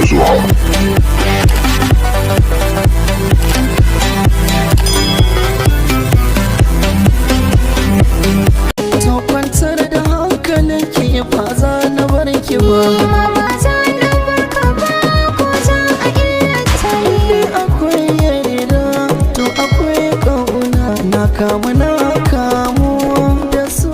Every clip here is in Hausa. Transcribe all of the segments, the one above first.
da zuwa. To kwantar da hankalin ki, ba za na bar ki ba. Ma ba za na barka ba, ko za a illata ni. Indai akwai yarda, to akwai ƙauna. Na kamu, na kamu da so.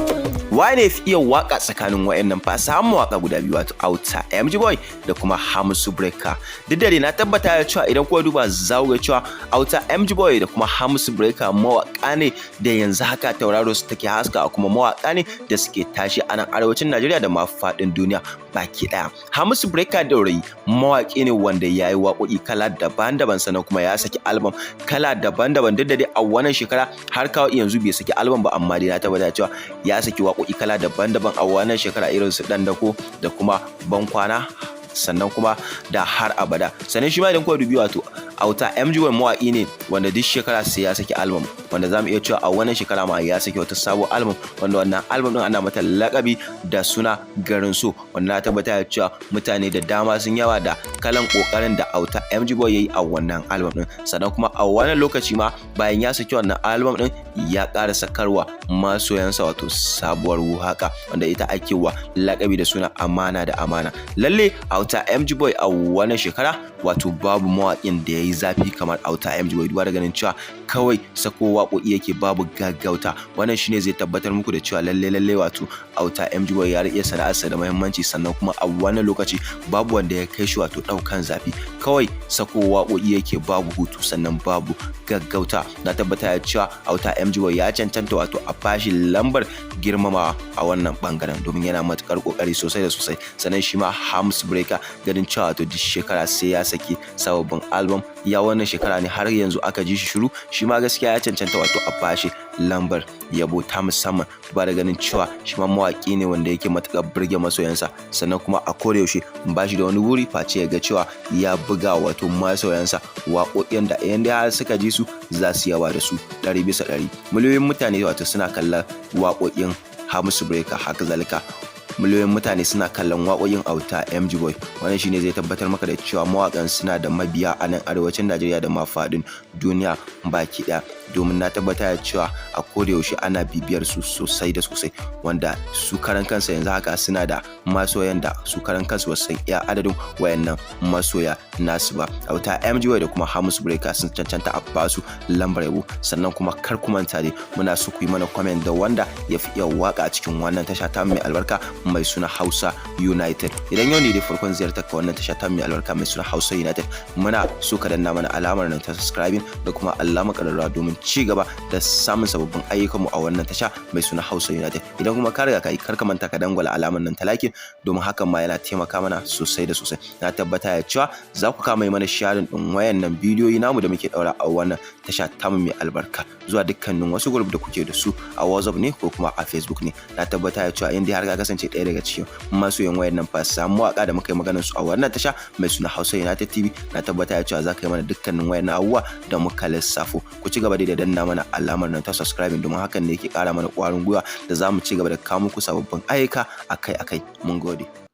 Waye ne fi iya waka tsakanin wayannan fasahan mawaka guda biyu, wato Auta MG Boy da kuma Hamisu Breaker? Duk da dai na tabbata da cewa idan kuka duba, za ku ga cewa Auta MG Boy da kuma Hamisu Breaker mawaka ne da yanzu haka tauraro su take haska, kuma mawaka ne da suke tashi a nan arewacin Najeriya da ma faɗin duniya baki ɗaya. Hamisu Breaker Daurayi mawaki ne wanda ya yi waƙoƙi kala daban-daban, sannan kuma ya saki album kala daban-daban. Duk da dai a wannan shekara har kawo yanzu bai saki album ba, amma dai na tabbata cewa ya saki waƙoƙi kala daban-daban a wannan shekara, irin su Ɗan Dako da kuma Bankwana, sannan kuma da Har Abada. Sannan shi ma idan kuka dubi wato Auta MG Boy, mawaƙi ne wanda duk shekara sai ya saki album, wanda zamu iya cewa a wannan shekara ma ya saki wata sabuwar album, wanda wannan album din ana mata lakabi da suna Garin So, wanda na tabbata da cewa mutane da dama sun yaba da kalan kokarin da Auta MG Boy yayi a wannan album din. Sannan kuma a wannan lokaci ma, bayan ya saki wannan album din, ya ƙara sakarwa masoyansa wato sabuwar waka, wanda ita ake wa lakabi da suna Amana da Amana. Lalle Auta MG Boy a wannan shekara, wato babu mawaƙin da ya yi zafi kamar Auta MG Boy, duba da ganin cewa kawai sako waƙoƙi yake babu gaggauta. Wannan shine zai tabbatar muku da cewa lalle lalle wato Auta MG Boy ya riƙe sana'arsa da muhimmanci. Sannan kuma a wannan lokaci babu wanda ya kai shi wato ɗaukan zafi. Kawai sako waƙoƙi yake babu hutu, sannan babu gaggauta. Na tabbata da cewa Auta MG Boy ya cancanta wato a bashi lambar girmamawa a wannan bangaren, domin yana matukar kokari sosai da sosai. Sannan shi ma Hamisu Breaker, ganin cewa wato duk shekara sai ya saki sababbin album, ya wannan shekara ne har yanzu aka ji shi shiru, shi ma gaskiya ya cancanta wato a bashi lambar yabo ta musamman, ba da ganin cewa shi ma mawaƙi ne wanda yake matuƙar burge masoyansa. Sannan kuma a koda yaushe ba shi da wani wuri face ya ga cewa ya buga wato masoyansa waƙoƙin da idan dai har suka ji su, za su yaba da su 100%. Miliyoyin mutane wato suna kallon waƙoƙin Hamisu Breaker, haka zalika miliyoyin mutane suna kallon waƙoƙin Auta MG Boy. Wannan shine zai tabbatar maka da cewa mawaƙan suna da mabiya a nan arewacin Najeriya da ma faɗin duniya baki ɗaya, domin na tabbata da cewa a koda yaushe ana bibiyar su sosai da sosai, wanda su karan kansa yanzu haka suna da masoyan da su karan kansu basu san iya adadin wayannan masoya nasu ba. Auta MG Boy da kuma Hamisu Breaker sun cancanta a basu lambar yabo. Sannan kuma kar ku manta dai, muna so ku yi mana comment da wanda ya fi iya waka a cikin wannan tasha ta mai albarka mai suna Hausa United. Idan yau ne dai farkon ziyartar ka wannan tasha ta mai albarka mai suna Hausa United, muna so ka danna mana alamar nan ta subscribing da kuma alamar ƙararrawa domin ci gaba da samun sababbin ayyukanmu a wannan tasha mai suna Hausa United. Idan kuma ka riga ka yi, kar ka manta ka dangwala alamar nan ta like, domin hakan ma yana taimaka mana sosai da sosai. Na tabbata ya cewa za ku kama mana sharing din wayannan bidiyoyi namu da muke daura a wannan tasha tamu mai albarka zuwa dukkanin wasu group da kuke da su a WhatsApp ne ko kuma a Facebook ne. Na tabbata ya cewa in dai har ka kasance ɗaya daga cikin masoyan wayannan fa samu waka da muka yi maganar su a wannan tasha mai suna Hausa United TV, na tabbata ya cewa za ka yi mana dukkanin wayannan abubuwa da muka lissafo. Ku ci gaba da danna mana alamar nan ta subscribing, domin hakan ne yake ƙara mana ƙwarin gwiwa da za mu ci gaba da kawo muku sababbin ayyuka akai-akai. Mun gode.